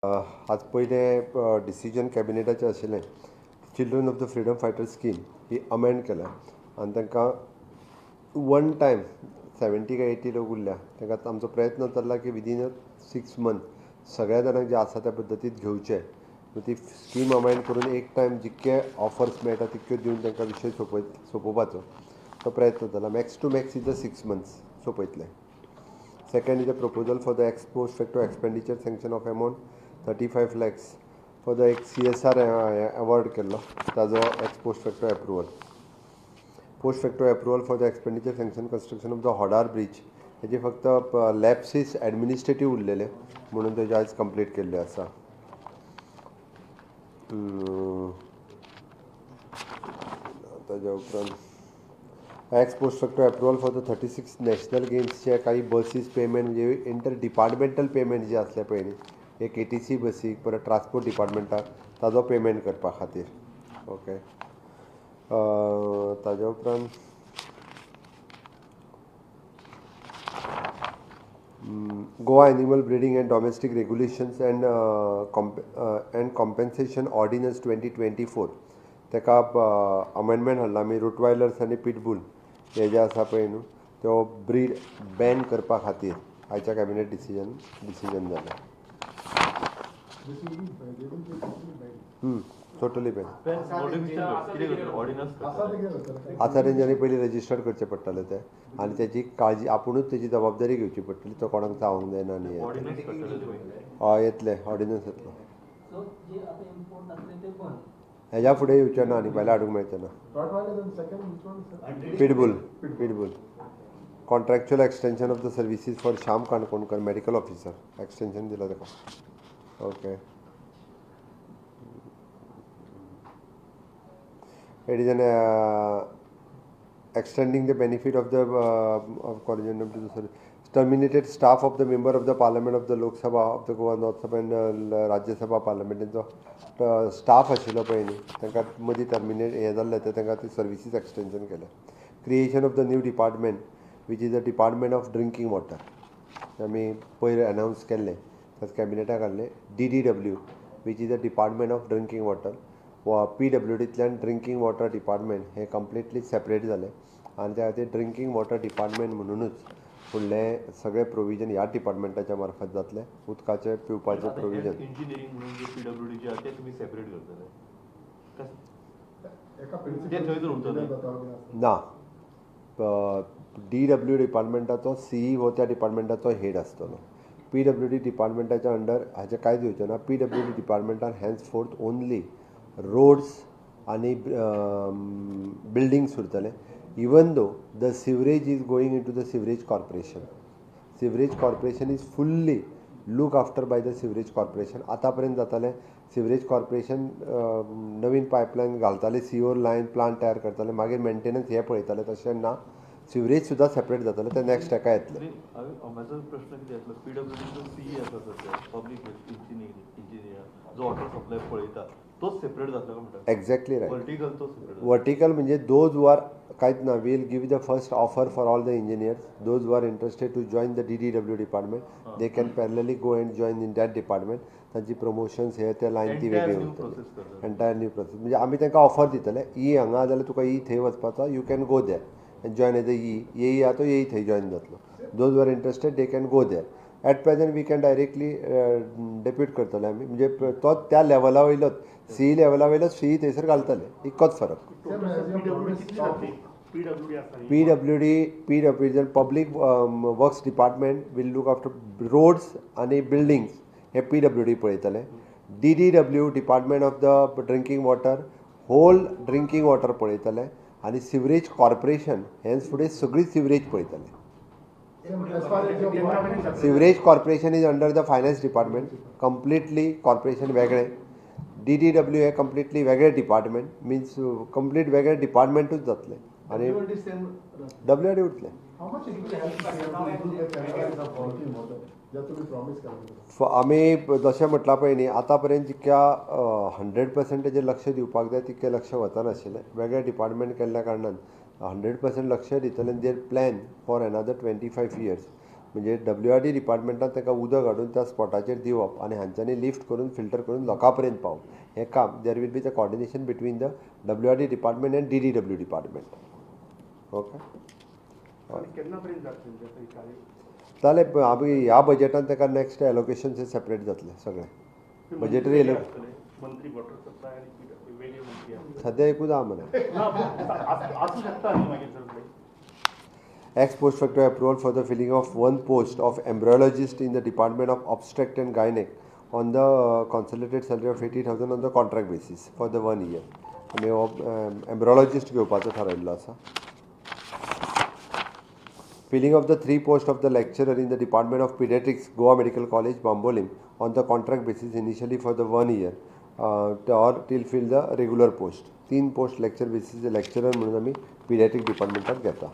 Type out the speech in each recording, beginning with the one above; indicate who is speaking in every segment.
Speaker 1: आज पयले डिसिजन कॅबिनेटाचें आशिल्लें children of the freedom fighter scheme he amend केल्या आनी तांकां वन टायम 70 काय 80 लोक उरल्या. तांकां आमचो प्रयत्न चल्ला की विदीन 6 मंथ सगळ्या जाणांक जे आसा त्या पद्दतीत घेवचे. ती स्कीम अमेंड करून एक टायम जितके ऑफर्स मेळटा तितक्यो दिवन तांकां विशय सोंपोवपाचो तो प्रयत्न जाला. Max to max is a 6 months सोंपयतले. Second is a proposal for the ex post facto expenditure sanction of amount 35 lakhs for the एक CSR award केल्लो ताजो ex post facto approval. Post facto approval for the expenditure sanction construction of the Hodar bridge हेजे फक्त लॅप्सीस administrative उरलेले म्हणून तेजे आयज complete केल्ले आसा. ताज्या उपरांत ex post facto approval for the 36 national गेम्सचे काही बसीस पेमेंट म्हणजे इंटर डिपार्टमेंटल पेमेंट जे आसले पळय न्ही, एक ATC बसीक परत ट्रान्सपोर्ट डिपार्टमेंटाक ताजो पेमेंट करपा खातीर. ओके, ताज्या उपरांत Goa animal breeding and domestic regulations and compensation ordinance 2024 ताका अमेंडमेंट हाडला आमी. रोटवायलर्स आनी पिटबूल हे जे आसा पळय न्हू त्यो ब्रीड बॅन करपा खातीर आयच्या कॅबिनेट डिसिजन जालें. Totally ban. आतां तेंच्यांनी पयलीं रजिस्टर्ड करचें पडटलें तें आनी तेजी काळजी आपुणूच तेजी जबाबदारी घेवची पडटली. तो कोणाक चावंक जायना आनी हय येतलें ऑर्डिनन्स येतलो. हेज्या फुडें येवचें ना आनी भायल्यान हाडूंक मेळचें ना. Pitbull pitbull contractual extension of the services for Shyam Kankonkar medical officer extension दिला ताका. Okay, it is an extending the benefit of the of corrigendum to the terminated staff of the member of the parliament of the Lok Sabha of the Goa North Sabha and Rajya Sabha पार्लमेंटाचो staff आशिल्लो पळय न्ही तांकां मदीं terminate हें जाल्लें ते तांकां ती सर्विसीस एक्सटेंशन केलें. Creation of the new department which is the department of drinking water आमी पयर अनावन्स केल्लें त्याच कॅबिनेटाक हाडलें. DDW which is the department of drinking water वा PWDतल्यान ड्रिंकींग वॉटर डिपार्टमेंट हें कंप्लिटली सेपरेट जालें आनी त्या खातीर ड्रिंकींग वॉटर डिपार्टमेंट म्हणुनूच फुडलें सगळें प्रोविजन ह्या डिपार्टमेंटाच्या मार्फत जातलें. उदकाचें पिवपाचें प्रोविजन
Speaker 2: इंजिनियरींग म्हणून जे PWD आसा ते तुमी सेपरेट करतले
Speaker 1: ना. DW डिपार्टमेंटाचो CE हो त्या डिपार्टमेंटाचो हेड आसतलो. PWD डिपार्टमेंटाच्या अंडर हाचें कांयच येवचें ना. PWD डिपार्टमेंटान hence fourth only roads आनी बिल्डिंग्स उरतले. Even though the sewerage is going into the sewerage corporation, sewerage corporation is fully look after by the sewerage corporation. आतां पर्यंत जातालें सिवरेज कॉर्पोरेशन नवीन पायपलायन घालताले, सिवर लायन प्लांट तयार करताले, मागीर मेंटेनन्स हे पळयताले. तशें ना, सिवरेज सुद्दां सेपरेट जातालें, ते नॅक्स्ट हेका येतलें.
Speaker 2: म्हजो प्रश्न कितें आसलो, PWDचो CE आसा सद्या पब्लीक हेल्थ इंजिनियर जो वॉटर सप्लाय पळयता तोच सेपरेट जातलो म्हणटा.
Speaker 1: Exactly right.
Speaker 2: Vertical तो सेपरेट.
Speaker 1: वर्टिकल म्हणजे those who are कांयच ना, we'll give the first offer for all the engineers those who are interested to join the DDW department they can parallelly go and join in that department. तांची promotions हे ते line ती वेगळी उरतली. Entire new process म्हणजे आमी तांकां offer दितले, ई हांगा जाल्यार तुका ई थंय वचपाचो, you can go there and join as a E. AE आहा तो एई थंय जॉयन जातलो. Those who are interested they can go there. At present we can directly depute करतले आमी, म्हणजे तो त्या लेवला वयलोच सीई लेवला वयलोच सीई थंयसर घालतले, इतकोच फरक. PWD public works department will look after roads आनी बिल्डिंग्स हे PWD पळयतले. DDW department of the drinking water whole drinking water पळयतले आनी सिवरेज कॉर्पोरेशन हेंच फुडें सगळी सिवरेज पळयतले. Sewerage corporation is under the finance department completely, corporation वेगळें. DDW हे कंप्लिटली वेगळें डिपार्टमेंट, मिन्स कंप्लीट वेगळें डिपार्टमेंटूच जातलें आनी WRD उरतलें. आमी जशें म्हटलां पळय न्ही आतां पर्यंत जितक्या 100% तेजेर लक्ष दिवपाक जाय तितकें लक्ष वचनाशिल्लें. वेगळें डिपार्टमेंट केल्ल्या कारणान 100% लक्ष दितलें. There plan for another 25 years म्हणजे WRD डिपार्टमेंटान तांकां उदक हाडून त्या स्पॉटाचेर दिवप आनी हांच्यांनी लिफ्ट करून फिल्टर करून लोकां पर्यंत पावप हें काम. There will be the coordination between the WRD department and DDW department. Okay, जालें. आमी ह्या बजेटान ताका नॅक्स्ट एलोकेशन सेपरेट जातलें सगळें बजेटरी. सद्या एकूच आहा मरे. Ex post facto approval for the filling of one post of embryologist in the department of obstetric and gynaec on the consolidated salary of 80,000 on the contract basis for the 1 year. आमी हो embryologist घेवपाचो थारायल्लो आसा. Filling of the 3 posts of the lecturer in the Department of Pediatrics, Goa Medical College, Bambolim, on the contract basis initially for the 1 year or till fill the regular post. 3 post lecture basis lecturer म्हणून आमी pediatric डिपार्टमेंटात घेता.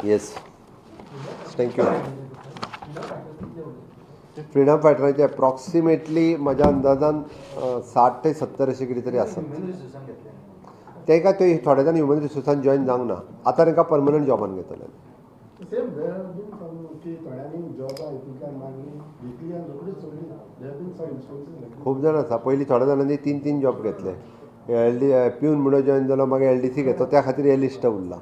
Speaker 1: Yes, thank you. Freedom फायटरांचे approximately म्हज्या अंदाजान 60 ते 70 अशें कितें तरी आसत. तांकां ते थोडे जाण ह्युमन रिसोर्सान जॉयन जावंक ना, आतां तांकां परमनंट जॉबान घेतले. खूब जाण आसा. पयलीं थोड्या जाणांनी 3-3 जॉब घेतले. एल डी प्यून म्हणून जॉयन जालो, मागीर LDC घेतलो, त्या खातीर हें लिस्ट उरलां.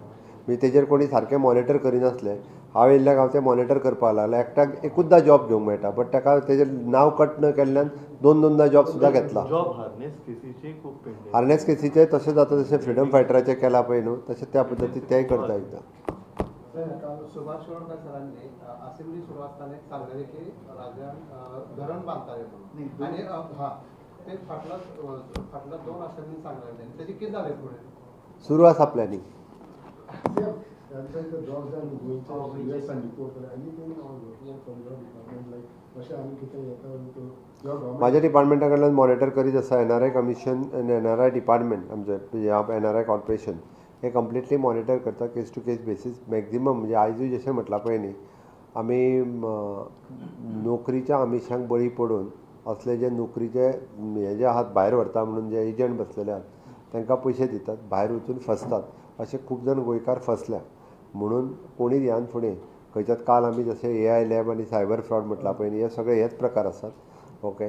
Speaker 1: म्हणजे तेजेर कोणी सारकें मॉनिटर करिनासलें. हांव येयल्ल्याक हांव तें मॉनिटर करपाक लागलें. एकट्याक एकूचदा जॉब घेवंक मेळटा, बट ताका तेजेर नांव कट न केल्ल्यान 2-2 जॉब सुद्दां घेतला. हार्नेस केसीचे तशें जाता, जशें फ्रिडम फायटराचें केलां पळय न्हू, तशें त्या पद्दतीन तेंय करता एकदां.
Speaker 3: सुभाष शिरोडकर सरांनी असेंब्ली सुरू आसतना एक सांगलेलें की राज्यान धरण बांदताले म्हणून, आनी हां ते फाटल्या 2 असेंब्ली सांगलेलें, तेजें कितें जालें फुडें?
Speaker 1: सुरू आसा प्लॅनिंग. म्हाज्या डिपार्टमेंटा कडल्यान मॉनिटर करीत आसा. NRI commission आनी NRI department, आमचें NRI corporation हे कंप्लिटली मॉनिटर करता case to case basis. Maximum म्हणजे आयजूय जशें म्हटलां पळय न्ही, आमी नोकरीच्या आमिशांक बळी पडून असले जे नोकरीचे हे जे आहात भायर व्हरता म्हणून जे एजंट बसलेले आहात तांकां पयशे दितात, भायर वचून फसतात. अशे खूब जाण गोंयकार फसल्या. म्हणून कोणी ह्यान फुडें खंयच्यात काल आमी जशें AI lab आनी सायबर फ्रॉड म्हटलां पळय न्ही, हे सगळे हेच प्रकार आसात. ओके,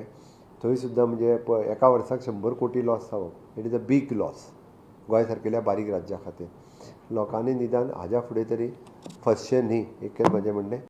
Speaker 1: थंय सुद्दां म्हणजे एका वर्साक 100 कोटी लॉस जावप, it is a big loss Goa सारकेल्या बारीक राज्या खातीर. लोकांनी निदान हाज्या फुडें तरी फसचें न्ही, एक म्हजें म्हणणें.